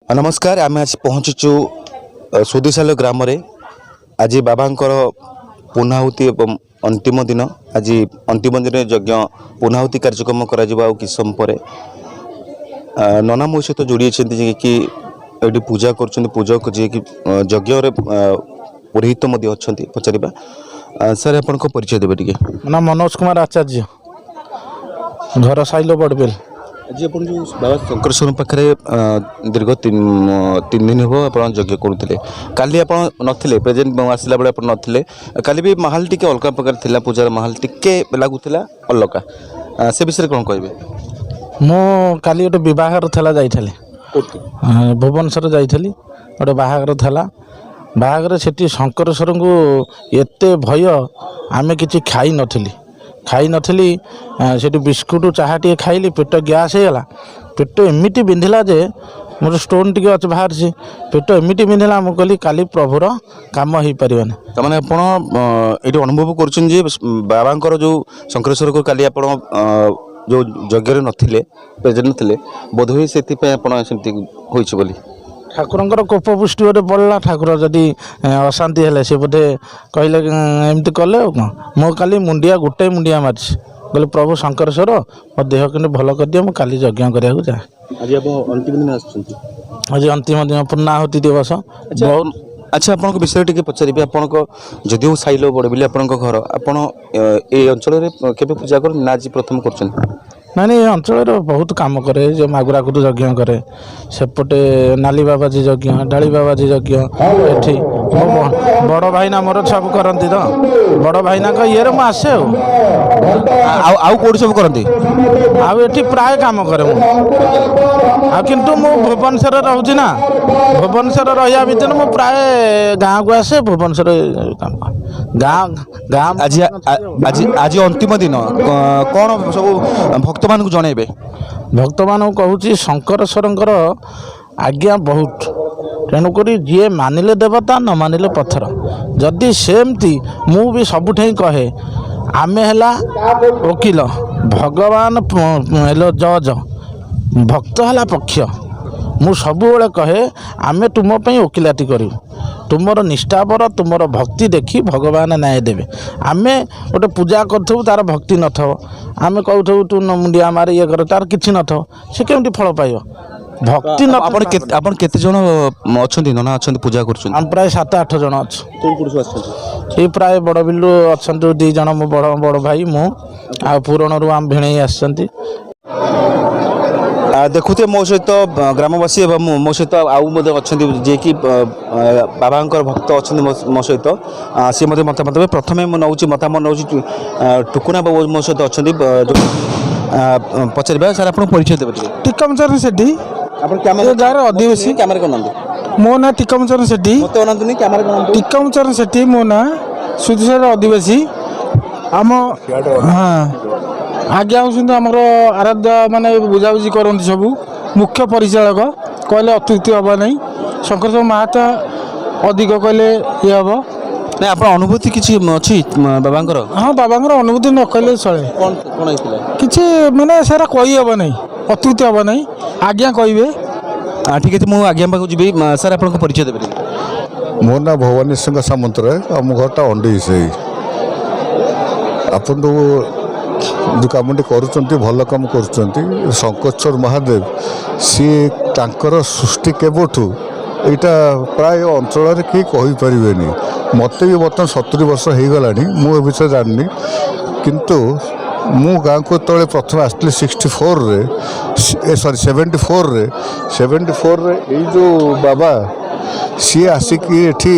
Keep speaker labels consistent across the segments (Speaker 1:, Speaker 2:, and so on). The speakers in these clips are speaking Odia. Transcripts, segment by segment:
Speaker 1: ନମସ୍କାର। ଆମେ ଆଜି ପହଞ୍ଚିଛୁ ସୁଦିଶାଲ ଗ୍ରାମରେ। ଆଜି ବାବାଙ୍କର ପୂର୍ଣ୍ଣାହୁତି ଏବଂ ଅନ୍ତିମ ଦିନ। ଆଜି ଅନ୍ତିମ ଦିନରେ ଯଜ୍ଞ ପୂର୍ଣ୍ଣାହୁତି କାର୍ଯ୍ୟକ୍ରମ କରାଯିବ ଆଉ କିଛି ସମୟ ପରେ। ନନା ମୋ ସହିତ ଯୋଡ଼ି ଅଛନ୍ତି, ଯିଏକି ଏଠି ପୂଜା କରୁଛନ୍ତି, ପୂଜକ, ଯିଏକି ଯଜ୍ଞରେ ପୁରୋହିତ ମଧ୍ୟ ଅଛନ୍ତି। ପଚାରିବା। ସାର୍, ଆପଣଙ୍କ ପରିଚୟ ଦେବେ ଟିକେ?
Speaker 2: ନା, ମନୋଜ କୁମାର ଆଚାର୍ଯ୍ୟ, ଘର ସାଇଲୋ ବଡ଼ବିଲ।
Speaker 1: ଆଜି ଆପଣ ଯେଉଁ ବାବା ଶଙ୍କରେଶ୍ୱରଙ୍କ ପାଖରେ ଦୀର୍ଘ 3 ଦିନ ହେବ ଆପଣ ଯଜ୍ଞ କରୁଥିଲେ। କାଲି ଆପଣ ନଥିଲେ ପ୍ରେଜେଣ୍ଟ, ମୁଁ ଆସିଲା ବେଳେ ଆପଣ ନଥିଲେ। କାଲି ବି ମାହୋଲ ଟିକେ ଅଲଗା ପ୍ରକାର ଥିଲା, ପୂଜାର ମାହୋଲ ଟିକେ ଲାଗୁଥିଲା ଅଲଗା। ସେ ବିଷୟରେ କ'ଣ କହିବେ?
Speaker 2: ମୁଁ କାଲି ଗୋଟେ ବିବାହର ଥିଲା, ଯାଇଥିଲି। ଭୁବନେଶ୍ୱର ଯାଇଥିଲି, ଗୋଟେ ବାହାଘର ଥିଲା। ବାହାଘର ସେଠି ଶଙ୍କରେଶ୍ୱରଙ୍କୁ ଏତେ ଭୟ, ଆମେ କିଛି ଖାଇନଥିଲି ଖାଇନଥିଲି। ସେଠି ବିସ୍କୁଟ ଚାହା ଟିକେ ଖାଇଲି, ପେଟ ଗ୍ୟାସ୍ ହେଇଗଲା। ପେଟ ଏମିତି ବିନ୍ଧିଲା ଯେ, ମୋର ଷ୍ଟୋନ୍ ଟିକେ ଅଛି ବାହାରିଛି, ପେଟ ଏମିତି ବିନ୍ଧିଲା, ମୁଁ କହିଲି କାଲି ପ୍ରଭୁର କାମ ହେଇପାରିବନି।
Speaker 1: ତାମାନେ ଆପଣ ଏଇଠି ଅନୁଭବ କରୁଛନ୍ତି ଯେ ବାବାଙ୍କର ଯେଉଁ ଶଙ୍କରେଶ୍ୱରକୁ କାଲି ଆପଣ ଯେଉଁ ଯଜ୍ଞରେ ନଥିଲେ, ପ୍ରେଜେଣ୍ଟ ନଥିଲେ, ବୋଧହୁଏ ସେଥିପାଇଁ ଆପଣ ସେମିତି ହୋଇଛି ବୋଲି।
Speaker 2: ଠାକୁରଙ୍କର କୋପ ପୁଷ୍ଟି ଗୋଟେ ପଡ଼ିଲା। ଠାକୁର ଯଦି ଅଶାନ୍ତି ହେଲେ, ସେ ବୋଧେ କହିଲେ ଏମିତି କଲେ ଆଉ କ'ଣ। ମୁଁ କାଲି ମୁଣ୍ଡିଆ, ଗୋଟେ ମୁଣ୍ଡିଆ ମାରିଛି, କହିଲି, ପ୍ରଭୁ ଶଙ୍କରେଶ୍ୱର, ମୋ ଦେହ କେମିତି ଭଲ କରିଦିଅ, ମୁଁ କାଲି ଯଜ୍ଞ କରିବାକୁ ଯାଏ।
Speaker 1: ଆଜି ଆପଣ ଅନ୍ତିମ ଦିନ ଆସୁଛନ୍ତି।
Speaker 2: ଆଜି ଅନ୍ତିମ ଦିନ, ପୂର୍ଣ୍ଣାହୁତି ଦିବସ ବହୁତ।
Speaker 1: ଆଚ୍ଛା, ଆପଣଙ୍କ ବିଷୟରେ ଟିକେ ପଚାରିବି। ଆପଣଙ୍କ ଯଦିଓ ସାଇଲୋ ବଡ଼ବିଲି ଆପଣଙ୍କ ଘର, ଆପଣ ଏଇ ଅଞ୍ଚଳରେ କେବେ ପୂଜା କରନ୍ତି ନା ଆଜି ପ୍ରଥମ କରୁଛନ୍ତି?
Speaker 2: ନାଇଁ ନାଇଁ, ଏ ଅଞ୍ଚଳରେ ବହୁତ କାମ କରେ। ଯେଉଁ ମାଗୁରାକୁଦ ଯଜ୍ଞ କରେ, ସେପଟେ ନାଲି ବାବାଜୀ ଯଜ୍ଞ, ଡାଳି ବାବାଜୀ ଯଜ୍ଞ, ଏଠି ମୋ ବଡ଼ ଭାଇନା ମୋର ସବୁ କରନ୍ତି ତ, ବଡ଼ ଭାଇନାଙ୍କ ଇଏରେ ମୁଁ ଆସେ ଆଉ।
Speaker 1: ଆଉ ଆଉ କେଉଁଠି ସବୁ କରନ୍ତି?
Speaker 2: ଆଉ ଏଠି ପ୍ରାୟ କାମ କରେ ମୁଁ ଆଉ। କିନ୍ତୁ ମୁଁ ଭୁବନେଶ୍ୱରରେ ରହୁଛି ନା, ଭୁବନେଶ୍ୱର ରହିବା ଭିତରେ ମୁଁ ପ୍ରାୟ ଗାଁକୁ ଆସେ, ଭୁବନେଶ୍ୱର କାମ କରେ। ଗାଁ ଗାଁ
Speaker 1: ଆଜି ଆଜି ଆଜି ଅନ୍ତିମ ଦିନ, କ'ଣ ସବୁ ଭକ୍ତମାନଙ୍କୁ ଜଣେଇବେ?
Speaker 2: ଭକ୍ତମାନଙ୍କୁ କହୁଛି, ଶଙ୍କରେଶ୍ୱରଙ୍କର ଆଜ୍ଞା ବହୁତ, ତେଣୁକରି ଯିଏ ମାନିଲେ ଦେବତା, ନ ମାନିଲେ ପଥର। ଯଦି ସେମିତି ମୁଁ ବି ସବୁଠେଇଁ କହେ, ଆମେ ହେଲା ଓକିଲ, ଭଗବାନ ହେଲେ ଜଜ, ଭକ୍ତ ହେଲା ପକ୍ଷ। ମୁଁ ସବୁବେଳେ କହେ, ଆମେ ତୁମ ପାଇଁ ଓକିଲାତି କରିବୁ, ତୁମର ନିଷ୍ଠାପର, ତୁମର ଭକ୍ତି ଦେଖି ଭଗବାନ ନ୍ୟାୟ ଦେବେ। ଆମେ ଗୋଟେ ପୂଜା କରୁଥିବୁ, ତାର ଭକ୍ତି ନଥିବ, ଆମେ କହୁଥିବୁ ତୁ ମୁଣ୍ଡିଆ ମାରେ, ଇଏ କର, ତାର କିଛି ନଥିବ, ସେ କେମିତି ଫଳ ପାଇବ? ଭକ୍ତି ନ
Speaker 1: ଆପଣ କେତେ ଜଣ ଅଛନ୍ତି, ନନା ଅଛନ୍ତି, ପୂଜା କରୁଛନ୍ତି?
Speaker 2: ଆମେ ପ୍ରାୟ 7-8 ଜଣ ଅଛୁ।
Speaker 1: କେଉଁ କେଉଁଠୁ ସବୁ ଆସିଛନ୍ତି?
Speaker 2: ଏଇ ପ୍ରାୟ ବଡ଼ବିଲରୁ ଅଛନ୍ତି 2 ଜଣ, ମୋ ବଡ଼ ବଡ଼ ଭାଇ, ମୁଁ, ଆଉ ପୁରଣରୁ ଆମ ଭିଣେଇ ଆସିଛନ୍ତି।
Speaker 1: ଦେଖୁଥିବେ, ମୋ ସହିତ ଗ୍ରାମବାସୀ ଏବଂ ମୋ ସହିତ ଆଉ ମଧ୍ୟ ଅଛନ୍ତି, ଯିଏକି ବାବାଙ୍କର ଭକ୍ତ ଅଛନ୍ତି ମୋ ସହିତ। ସିଏ ମଧ୍ୟ ମତାମତ ଦେବେ। ପ୍ରଥମେ ମୁଁ ନେଉଛି ମତାମତ ନେଉଛି, ଟୁକୁନା ବାବୁ ମୋ ସହିତ ଅଛନ୍ତି। ପଚାରିବା। ସାର୍, ଆପଣ ପରିଚୟ ଦେବେ ଟିକେ?
Speaker 3: ଟିକମ ଚରଣ ସେଠୀ।
Speaker 1: ଆପଣ
Speaker 3: ଏ ଗାଁର ଅଧିବାସୀ।
Speaker 1: କ୍ୟାମେରା କରନ୍ତୁ।
Speaker 3: ମୋ ନାଁ ଟିକମ ଚରଣ ସେଠୀ।
Speaker 1: ମୋତେ ଅନାନ୍ତୁନି, କ୍ୟାମେରା କରନ୍ତୁ।
Speaker 3: ଟିକମ ଚରଣ ସେଠୀ ମୋ ନାଁ, ସୁଧୁସାର ଅଧିବାସୀ। ଆମ ହଁ ଆଜ୍ଞା ହେଉଛନ୍ତି ଆମର ଆରାଧ୍ୟ, ମାନେ ବୁଝାବୁଝି କରନ୍ତି ସବୁ, ମୁଖ୍ୟ ପରିଚାଳକ କହିଲେ ଅତ୍ୟୁକ୍ତି ହେବ ନାହିଁ। ଶଙ୍କରେଶ୍ୱର ମାହାତା ଅଧିକ କହିଲେ ଇଏ ହେବ।
Speaker 1: ନାଇଁ, ଆପଣ ଅନୁଭୂତି କିଛି ଅଛି ବାବାଙ୍କର?
Speaker 3: ହଁ, ବାବାଙ୍କର ଅନୁଭୂତି ନ କହିଲେ ଚଳେ।
Speaker 1: କ'ଣ କ'ଣ ହେଇଥିଲା?
Speaker 3: କିଛି ମାନେ ସେଟା କହିହେବ ନାହିଁ, ଅତ୍ୟୁକ୍ତି ହେବ ନାହିଁ, ଆଜ୍ଞା କହିବେ।
Speaker 1: ଠିକ୍ ଅଛି, ମୁଁ ଆଜ୍ଞା ପାଖକୁ ଯିବି। ସାର୍, ଆପଣଙ୍କ ପରିଚୟ ଦେବେ ଟିକେ?
Speaker 4: ମୋ ନାଁ ଭବାନୀ ସିଂହ ସାମନ୍ତରାୟ ଆଉ ମୋ ଘରଟା ଅଣ୍ଡେଇ ସାହି। ଆପଣ ଯେଉଁ ଯେଉଁ କାମଟି କରୁଛନ୍ତି, ଭଲ କାମ କରୁଛନ୍ତି। ଶଙ୍କରେଶ୍ୱର ମହାଦେବ ସିଏ ତାଙ୍କର ସୃଷ୍ଟି କେବେଠୁ, ଏଇଟା ପ୍ରାୟ ଅଞ୍ଚଳରେ କେହି କହିପାରିବେନି। ମୋତେ ବି ବର୍ତ୍ତମାନ 70 ବର୍ଷ ହେଇଗଲାଣି, ମୁଁ ଏ ବିଷୟରେ ଜାଣିନି। କିନ୍ତୁ ମୁଁ ଗାଁକୁ ଯେତେବେଳେ ପ୍ରଥମେ ଆସିଥିଲି 64ରେ, ଏ ସରି, 74ରେ, 74ରେ ଏଇ ଯେଉଁ ବାବା ସିଏ ଆସିକି ଏଠି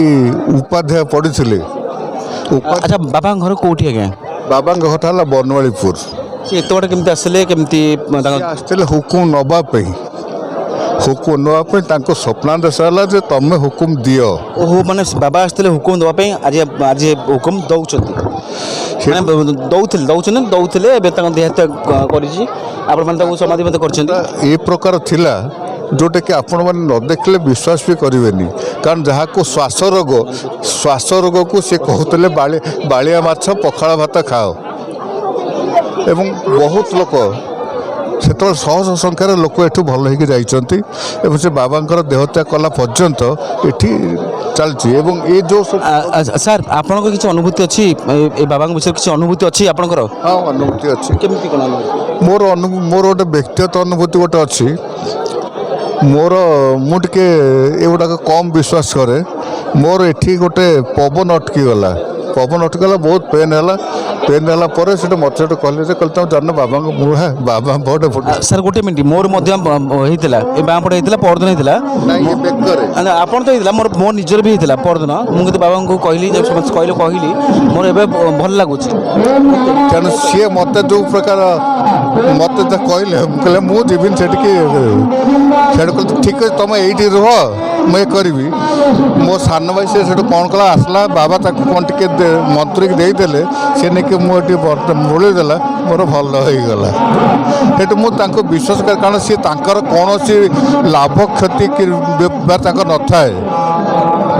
Speaker 4: ଉପାଧ୍ୟାୟ ପଢ଼ିଥିଲେ।
Speaker 1: ଆଚ୍ଛା, ବାବାଙ୍କ ଘର କେଉଁଠି ଆଜ୍ଞା?
Speaker 4: ବାବାଙ୍କ ଘରଟା ହେଲା ବନମାଳୀପୁର।
Speaker 1: ସେ ଏତେ ବାଟ କେମିତି ଆସିଲେ, କେମିତି ତାଙ୍କ
Speaker 4: ସିଏ ଆସିଥିଲେ ହୁକୁମ ନେବା ପାଇଁ। ହୁକୁମ ନେବା ପାଇଁ ତାଙ୍କୁ ସ୍ୱପ୍ନାଦେଶ ହେଲା ଯେ ତମେ ହୁକୁମ ଦିଅ।
Speaker 1: ଓହୋ, ମାନେ ବାବା ଆସିଥିଲେ ହୁକୁମ ଦେବା ପାଇଁ। ଆଜି ଆଜି ହୁକୁମ ଦେଉଛନ୍ତି, ମାନେ ଦଉଥିଲେ, ଦଉଛନ୍ତି, ଦଉଥିଲେ। ଏବେ ତାଙ୍କ ଦେହତ୍ୟାଗ କରିଛି, ଆପଣମାନେ ତାକୁ ସମାଧି ମଧ୍ୟ କରିଛନ୍ତି।
Speaker 4: ଏ ପ୍ରକାର ଥିଲା, ଯେଉଁଟାକି ଆପଣମାନେ ନ ଦେଖିଲେ ବିଶ୍ୱାସ ବି କରିବେନି। କାରଣ ଯାହାକୁ ଶ୍ୱାସ ରୋଗ, ଶ୍ୱାସ ରୋଗକୁ ସେ କହୁଥିଲେ ବାଳିଆ ମାଛ ପଖାଳ ଭାତ ଖାଅ ଏବଂ ବହୁତ ଲୋକ ସେତେବେଳେ ଶହ ଶହ ସଂଖ୍ୟାରେ ଲୋକ ଏଠୁ ଭଲ ହେଇକି ଯାଇଛନ୍ତି ଏବଂ ସେ ବାବାଙ୍କର ଦେହତ୍ୟାଗ କଲା ପର୍ଯ୍ୟନ୍ତ ଏଠି ଚାଲିଛି। ଏବଂ ଏ ଯେଉଁ ସବୁ
Speaker 1: ସାର୍, ଆପଣଙ୍କ କିଛି ଅନୁଭୂତି ଅଛି ଏ ବାବାଙ୍କ ବିଷୟରେ? କିଛି ଅନୁଭୂତି ଅଛି ଆପଣଙ୍କର?
Speaker 4: ହଁ, ଅନୁଭୂତି ଅଛି।
Speaker 1: କେମିତି, କ'ଣ ଅନୁଭୂତି?
Speaker 4: ମୋର ଗୋଟେ ବ୍ୟକ୍ତିଗତ ଅନୁଭୂତି ଗୋଟେ ଅଛି ମୋର। ମୁଁ ଟିକେ ଏଗୁଡ଼ାକ କମ୍ ବିଶ୍ୱାସ କରେ। ମୋର ଏଠି ଗୋଟେ ପବନ ଅଟକିଗଲା। ପବନ ଅଟକିଗଲା, ବହୁତ ପେନ୍ ହେଲା। ପେନ୍ ହେଲା ପରେ ସେଠୁ ମୋତେ ସେଠୁ କହିଲେ ଯେ, କହିଲେ ତମେ ଜାଣିନ ବାବାଙ୍କ, ମୁଁ ବାବା ଗୋଟେ
Speaker 1: ସାର୍, ଗୋଟେ ମିନିଟ୍। ମୋର ମଧ୍ୟ ହେଇଥିଲା, ଏ ବାଁ ପଟେ ହେଇଥିଲା, ପରଦିନ ହେଇଥିଲା।
Speaker 4: ନାଇଁ, ଏ ବେକରେ।
Speaker 1: ନା, ଆପଣ ତ ହେଇଥିଲା, ମୋର ମୋ ନିଜର ବି ହେଇଥିଲା ପରଦିନ। ମୁଁ କିନ୍ତୁ ବାବାଙ୍କୁ କହିଲି ଯେ, ସମସ୍ତେ କହିଲେ, କହିଲି, ମୋର ଏବେ ଭଲ ଲାଗୁଛି।
Speaker 4: ତେଣୁ ସିଏ ମୋତେ ଯେଉଁ ପ୍ରକାର ମୋତେ ତ କହିଲେ, ମୁଁ କହିଲେ ମୁଁ ଯିବିନି ସେଠିକି। ସେଠୁ କହିଲେ ଠିକ୍ ଅଛି, ତୁମେ ଏଇଠି ରୁହ, ମୁଁ ଏ କରିବି। ମୋ ସାନ ଭାଇ ସେ ସେଠୁ କ'ଣ କଲା, ଆସିଲା, ବାବା ତାକୁ କ'ଣ ଟିକେ ମନ୍ତ୍ରିକି ଦେଇଦେଲେ, ସେ ନେଇକି ମୁଁ ଏଠି ବୋଳି ଦେଲା, ମୋର ଭଲ ହେଇଗଲା। ସେଠୁ ମୁଁ ତାଙ୍କୁ ବିଶ୍ୱାସ କରେ, କାରଣ ସିଏ ତାଙ୍କର କୌଣସି ଲାଭ କ୍ଷତି କି ବେପାର ତାଙ୍କର ନଥାଏ।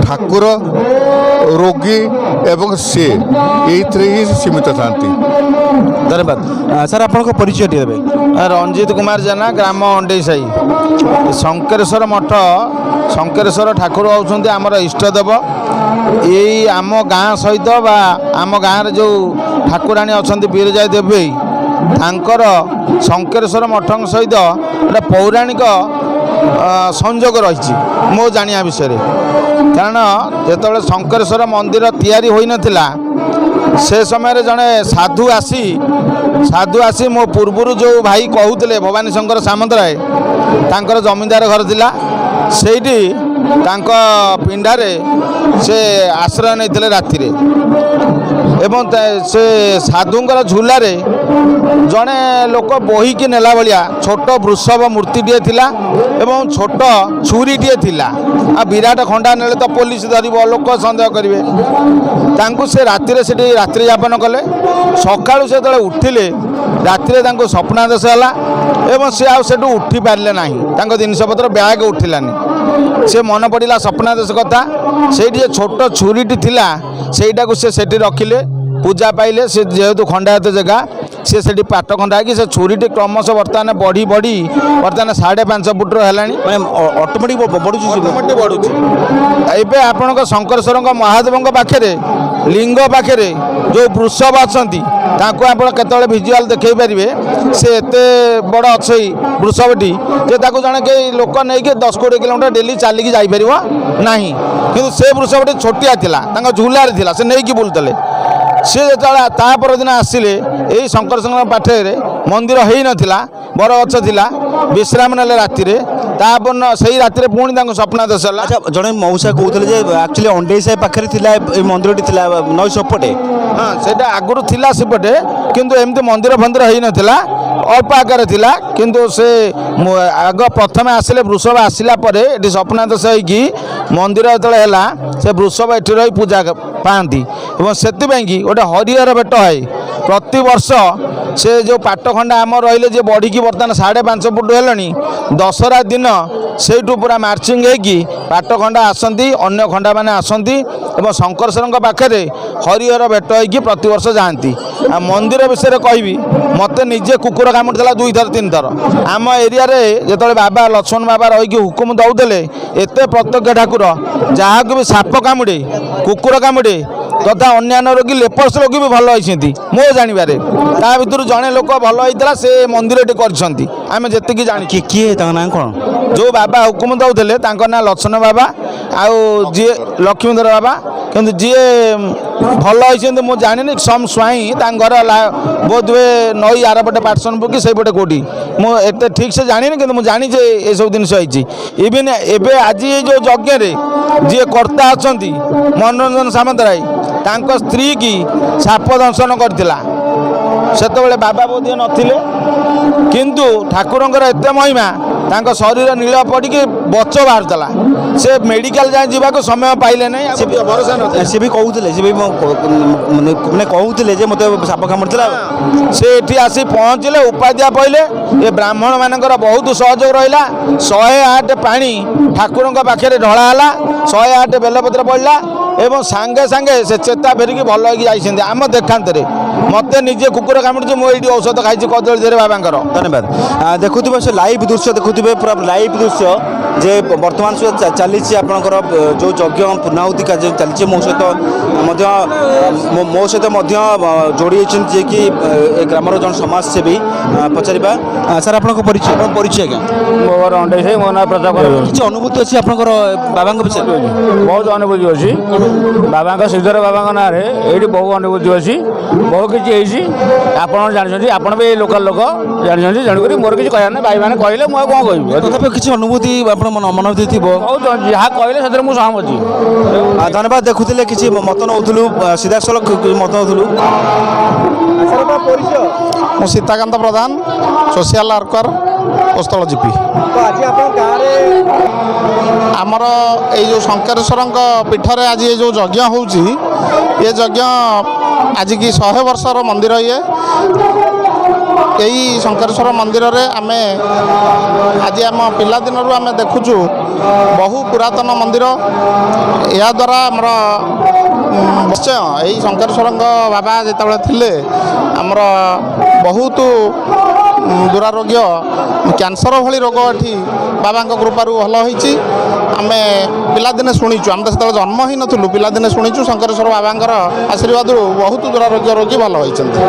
Speaker 4: ଠାକୁର, ରୋଗୀ ଏବଂ ସିଏ ଏଇଥିରେ ହିଁ ସୀମିତ ଥାନ୍ତି।
Speaker 1: ଧନ୍ୟବାଦ। ସାର୍, ଆପଣଙ୍କ ପରିଚୟ ଟିକେ ଦେବେ?
Speaker 2: ରଞ୍ଜିତ କୁମାର ଜେନା, ଗ୍ରାମ ଅଣ୍ଡେଇ ସାହି, ଶଙ୍କେଶ୍ୱର ମଠ। ଶଙ୍କେଶ୍ୱର ଠାକୁର ହେଉଛନ୍ତି ଆମର ଇଷ୍ଟଦେବ। ଏଇ ଆମ ଗାଁ ସହିତ ବା ଆମ ଗାଁରେ ଯେଉଁ ଠାକୁରାଣୀ ଅଛନ୍ତି ବିରଜା ଦେବୀ, ତାଙ୍କର ଶଙ୍କେଶ୍ୱର ମଠଙ୍କ ସହିତ ଗୋଟେ ପୌରାଣିକ ସଂଯୋଗ ରହିଛି ମୋ ଜାଣିବା ବିଷୟରେ। କାରଣ ଯେତେବେଳେ ଶଙ୍କେଶ୍ୱର ମନ୍ଦିର ତିଆରି ହୋଇନଥିଲା, ସେ ସମୟରେ ଜଣେ ସାଧୁ ଆସି ମୋ ପୂର୍ବରୁ ଯେଉଁ ଭାଇ କହୁଥିଲେ, ଭବାନୀ ଶଙ୍କର ସାମନ୍ତରାୟ, ତାଙ୍କର ଜମିଦାର ଘର ଥିଲା, ସେଇଠି ତାଙ୍କ ପିଣ୍ଡାରେ ସେ ଆଶ୍ରୟ ନେଇଥିଲେ ରାତିରେ। ଏବଂ ସେ ସାଧୁଙ୍କର ଝୁଲାରେ ଜଣେ ଲୋକ ବୋହିକି ନେଲା ଭଳିଆ ଛୋଟ ବୃଷଭ ମୂର୍ତ୍ତିଟିଏ ଥିଲା ଏବଂ ଛୋଟ ଛୁରୀଟିଏ ଥିଲା। ଆଉ ବିରାଟ ଖଣ୍ଡା ନେଲେ ତ ପୋଲିସ ଧରିବ, ଲୋକ ସନ୍ଦେହ କରିବେ। ତାଙ୍କୁ ସେ ରାତିରେ ସେଠି ରାତ୍ରି ଯାପନ କଲେ। ସକାଳୁ ସେ ଯେତେବେଳେ ଉଠିଲେ, ରାତିରେ ତାଙ୍କୁ ସ୍ୱପ୍ନାଦେଶ ହେଲା ଏବଂ ସେ ଆଉ ସେଠୁ ଉଠି ପାରିଲେ ନାହିଁ। ତାଙ୍କ ଜିନିଷପତ୍ର ବ୍ୟାଗ୍ ଉଠିଲାନି। ସେ ମନେ ପଡ଼ିଲା ସ୍ୱପ୍ନାଦେଶ କଥା। ସେଇଠି ଯେ ଛୋଟ ଛୁରୀଟି ଥିଲା, ସେଇଟାକୁ ସେ ସେଠି ରଖିଲେ, ପୂଜା ପାଇଲେ। ସେ ଯେହେତୁ ଖଣ୍ଡାୟତ ଜାଗା, ସେ ସେଠି ପାଟ ଖଣ୍ଡା ହେଇକି ସେ ଛୁରୀଟି କ୍ରମଶଃ ବର୍ତ୍ତମାନ ବଢ଼ି ବଢ଼ି ବର୍ତ୍ତମାନ 5.5 ଫୁଟର ହେଲାଣି।
Speaker 1: ମାନେ ଅଟୋମେଟିକ୍ ବଢୁଛି?
Speaker 2: ଅଟୋମେଟିକ୍ ବଢ଼ୁଛି। ଏବେ ଆପଣଙ୍କ ଶଙ୍କରେଶ୍ୱରଙ୍କ ମହାଦେବଙ୍କ ପାଖରେ, ଲିଙ୍ଗ ପାଖରେ ଯେଉଁ ବୃଷଭ ଅଛନ୍ତି, ତାଙ୍କୁ ଆପଣ କେତେବେଳେ ଭିଜୁଆଲ ଦେଖାଇ ପାରିବେ। ସେ ଏତେ ବଡ଼ ଅଛି ବୃଷଭଟି ଯେ ତାକୁ ଜଣେ କେହି ଲୋକ ନେଇକି 10-20 କିଲୋମିଟର ଡେଲି ଚାଲିକି ଯାଇପାରିବ ନାହିଁ। କିନ୍ତୁ ସେ ବୃଷଭଟି ଛୋଟିଆ ଥିଲା, ତାଙ୍କ ଝୁଲାରେ ଥିଲା, ସେ ନେଇକି ବୁଲୁଥିଲେ। ସେ ଯେତେବେଳେ ତା ପରଦିନ ଆସିଲେ, ଏଇ ଶଙ୍କରଶଙ୍କର ପାଖରେ ମନ୍ଦିର ହେଇନଥିଲା, ବରଗଛ ଥିଲା, ବିଶ୍ରାମ ନେଲେ ରାତିରେ। ତାପରଦିନ ସେଇ ରାତିରେ ପୁଣି ତାଙ୍କୁ ସ୍ୱପ୍ନାଦେଶ ହେଲା।
Speaker 1: ଆଚ୍ଛା, ଜଣେ ମଉସା କହୁଥିଲେ ଯେ ଆକ୍ଚୁଆଲି ଅଣ୍ଡେଇ ସାହି ପାଖରେ ଥିଲା ଏ ମନ୍ଦିରଟି, ଥିଲା ନଈ ସେପଟେ।
Speaker 2: ହଁ, ସେଇଟା ଆଗରୁ ଥିଲା ସେପଟେ, କିନ୍ତୁ ଏମିତି ମନ୍ଦିର ଫନ୍ଦିର ହେଇନଥିଲା, ଅଳ୍ପ ଆକାରରେ ଥିଲା। କିନ୍ତୁ ସେ ଆଗ ପ୍ରଥମେ ଆସିଲେ, ବୃଷଭ ଆସିଲା ପରେ ଏଠି ସ୍ୱପ୍ନାଦେଶ ହେଇକି ମନ୍ଦିର ଯେତେବେଳେ ହେଲା, ସେ ବୃଷଭ ଏଠି ରହି ପୂଜା ପାଆନ୍ତି। ଏବଂ ସେଥିପାଇଁ କି ଗୋଟେ ହରିହର ଭେଟ ହୁଏ ପ୍ରତିବର୍ଷ। ସେ ଯେଉଁ ପାଟଖଣ୍ଡା ଆମର ରହିଲେ, ଯେ ବଢ଼ିକି ବର୍ତ୍ତମାନ 5.5 ଫୁଟ ହେଲେଣି, ଦଶହରା ଦିନ ସେଇଠୁ ପୁରା ମାର୍ଚିଂ ହେଇକି ପାଟଖଣ୍ଡା ଆସନ୍ତି, ଅନ୍ୟ ଖଣ୍ଡାମାନେ ଆସନ୍ତି ଏବଂ ଶଙ୍କରସରଙ୍କ ପାଖରେ ହରିହର ଭେଟ ହେଇକି ପ୍ରତିବର୍ଷ ଯାଆନ୍ତି। ଆଉ ମନ୍ଦିର ବିଷୟରେ କହିବି, ମୋତେ ନିଜେ କୁକୁର କାମୁଡ଼ିଥିଲା ଦୁଇଥର ତିନିଥର। ଆମ ଏରିଆରେ ଯେତେବେଳେ ବାବା ଲକ୍ଷ୍ମଣ ବାବା ରହିକି ହୁକୁମ ଦେଉଥିଲେ, ଏତେ ପ୍ରତ୍ୟକ୍ଷ ଠାକୁର, ଯାହାକୁ ବି ସାପ କାମୁଡ଼େ, କୁକୁର କାମୁଡ଼େ ତଥା ଅନ୍ୟାନ୍ୟ ରୋଗୀ, ଲେପର୍ସ ରୋଗୀ ବି ଭଲ ହେଇଛନ୍ତି ମୋ ଜାଣିବାରେ। ତା ଭିତରୁ ଜଣେ ଲୋକ ଭଲ ହେଇଥିଲା, ସେ ମନ୍ଦିରଟି କରିଛନ୍ତି, ଆମେ ଯେତିକି ଜାଣିଛୁ।
Speaker 1: କିଏ କିଏ, ତାଙ୍କ ନାଁ କ'ଣ?
Speaker 2: ଯେଉଁ ବାବା ହୁକୁମ ଦେଉଥିଲେ ତାଙ୍କ ନାଁ ଲକ୍ଷ୍ମଣ ବାବା, ଆଉ ଯିଏ ଲକ୍ଷ୍ମୀଧର ବାବା। କିନ୍ତୁ ଯିଏ ଭଲ ହେଇଛନ୍ତି ମୁଁ ଜାଣିନି। ସମ୍ ସ୍ୱାଇଁ, ତାଙ୍କ ଘର ବୋଧହୁଏ ନଈ ଆରପଟେ ପାଟସନପୁର କି ସେଇପଟେ କେଉଁଠି, ମୁଁ ଏତେ ଠିକ୍ ସେ ଜାଣିନି। କିନ୍ତୁ ମୁଁ ଜାଣିଛି ଏସବୁ ଜିନିଷ ହେଇଛି। ଇଭିନ୍ ଏବେ ଆଜି ଏଇ ଯେଉଁ ଯଜ୍ଞରେ ଯିଏ କର୍ତ୍ତା ଅଛନ୍ତି ମନୋରଞ୍ଜନ ସାମନ୍ତରାୟ, ତାଙ୍କ ସ୍ତ୍ରୀ କି ସାପ ଦଂଶନ କରିଥିଲା। ସେତେବେଳେ ବାବା ବୋଧେ ନଥିଲେ, କିନ୍ତୁ ଠାକୁରଙ୍କର ଏତେ ମହିମା, ତାଙ୍କ ଶରୀର ନୀଳ ପଡ଼ିକି ବଚ ବାହାରୁଥିଲା। ସେ ମେଡ଼ିକାଲ ଯାଏଁ ଯିବାକୁ ସମୟ ପାଇଲେ ନାହିଁ, ଆଉ ଭରସା ନଥିଲା।
Speaker 1: ସେ ବି କହୁଥିଲେ, ସେ ବି ମାନେ କହୁଥିଲେ ଯେ ମୋତେ ସାପ କାମୁଡ଼ିଥିଲା।
Speaker 2: ସେ ଏଠି ଆସି ପହଞ୍ଚିଲେ, ଉପାଧ୍ୟା ପଇଲେ। ଏ ବ୍ରାହ୍ମଣ ମାନଙ୍କର ବହୁତ ସହଯୋଗ ରହିଲା। 108 ପାଣି ଠାକୁରଙ୍କ ପାଖରେ ଢଳା ହେଲା, 108 ବେଲପତ୍ର ପଡ଼ିଲା ଏବଂ ସାଙ୍ଗେ ସାଙ୍ଗେ ସେ ଚେତା ଫେରିକି ଭଲ ହେଇକି ଯାଇଛନ୍ତି ଆମ ଦେଖାନ୍ତରେ।
Speaker 5: ମୋତେ ନିଜେ କୁକୁର କାମୁଡ଼ିଛି, ମୁଁ ଏଇଠି ଔଷଧ ଖାଇଛି କଦଳୀ ଦେହରେ ବାବାଙ୍କର।
Speaker 1: ଧନ୍ୟବାଦ। ଦେଖୁଥିବେ ସେ ଲାଇଭ୍ ଦୃଶ୍ୟ ଦେଖୁଥିବେ, ପୁରା ଲାଇଭ୍ ଦୃଶ୍ୟ ଯେ ବର୍ତ୍ତମାନ ସୁଦ୍ଧା ଚାଲିଛି ଆପଣଙ୍କର ଯେଉଁ ଯଜ୍ଞ ପୂର୍ଣ୍ଣାହୁତି କାର୍ଯ୍ୟ ଚାଲିଛି। ମୋ ସହିତ ମଧ୍ୟ ମୋ ସହିତ ମଧ୍ୟ ଯୋଡ଼ି ହୋଇଛନ୍ତି ଯିଏକି ଏ ଗ୍ରାମର ଜଣେ ସମାଜସେବୀ। ପଚାରିବା, ସାର୍, ଆପଣଙ୍କ ପରିଚୟ, ଆପଣଙ୍କ ପରିଚୟ ଆଜ୍ଞା?
Speaker 6: ମୋ ଘର ଅଣ୍ଡେଇ ସାହି, ମୋ ନାଁ ପ୍ରତାପ।
Speaker 1: କିଛି ଅନୁଭୂତି ଅଛି ଆପଣଙ୍କର ବାବାଙ୍କ ବିଷୟରେ?
Speaker 6: ବହୁତ ଅନୁଭୂତି ଅଛି ବାବାଙ୍କ, ଶ୍ରୀଧର ବାବାଙ୍କ ନାଁରେ ଏଇଠି ବହୁ ଅନୁଭୂତି ଅଛି, ବହୁ କିଛି ହେଇଛି। ଆପଣ ଜାଣିଛନ୍ତି, ଆପଣ ବି ଏଇ ଲୋକାଲ ଲୋକ ଜାଣିଛନ୍ତି। ତେଣୁକରି ମୋର କିଛି କହିବାର ନାହିଁ। ଭାଇମାନେ କହିଲେ, ମୁଁ ଆଉ କ'ଣ କହିବି?
Speaker 1: ତଥାପି କିଛି ଅନୁଭୂତି ଆପଣ ମନୋଭୂତି ଥିବ।
Speaker 6: ବହୁତ ଯାହା କହିଲେ ସେଥିରେ ମୁଁ ସହମତି।
Speaker 1: ଧନ୍ୟବାଦ। ଦେଖୁଥିଲେ କିଛି ମତ ନେଉଥିଲୁ, ସିଧାସଳଖ ମତ ନେଉଥିଲୁ।
Speaker 7: ମୁଁ ସୀତାକାନ୍ତ ପ୍ରଧାନ, ସୋସିଆଲ ୱାର୍କର, ପୋସ୍ତଳ ଜିପି।
Speaker 1: ଆଜି ଆପଣ ଗାଁରେ
Speaker 7: ଆମର ଏଇ ଯେଉଁ ଶଙ୍କରେଶ୍ୱରଙ୍କ ପୀଠରେ ଆଜି ଏ ଯେଉଁ ଯଜ୍ଞ ହେଉଛି, ଏ ଯଜ୍ଞ ଆଜିକି 100 ବର୍ଷର ମନ୍ଦିର ଇଏ। ଏଇ ଶଙ୍କରେଶ୍ୱର ମନ୍ଦିରରେ ଆମେ ଆଜି ଆମ ପିଲାଦିନରୁ ଆମେ ଦେଖୁଛୁ, ବହୁ ପୁରାତନ ମନ୍ଦିର। ଏହାଦ୍ୱାରା ଆମର ନିଶ୍ଚୟ ଏଇ ଶଙ୍କରେଶ୍ୱରଙ୍କ ବାବା ଯେତେବେଳେ ଥିଲେ, ଆମର ବହୁତ ଦୁରାରୋଗ୍ୟ କ୍ୟାନ୍ସର ଭଳି ରୋଗ ଏଠି ବାବାଙ୍କ କୃପାରୁ ଭଲ ହୋଇଛି। ଆମେ ପିଲାଦିନେ ଶୁଣିଛୁ, ଆମେ ତ ସେତେବେଳେ ଜନ୍ମ ହେଇନଥିଲୁ, ପିଲାଦିନେ ଶୁଣିଛୁ ଶଙ୍କରେଶ୍ୱର ବାବାଙ୍କର ଆଶୀର୍ବାଦରୁ ବହୁତ ଦୁରାରୋଗ୍ୟ ରୋଗୀ ଭଲ ହୋଇଛନ୍ତି।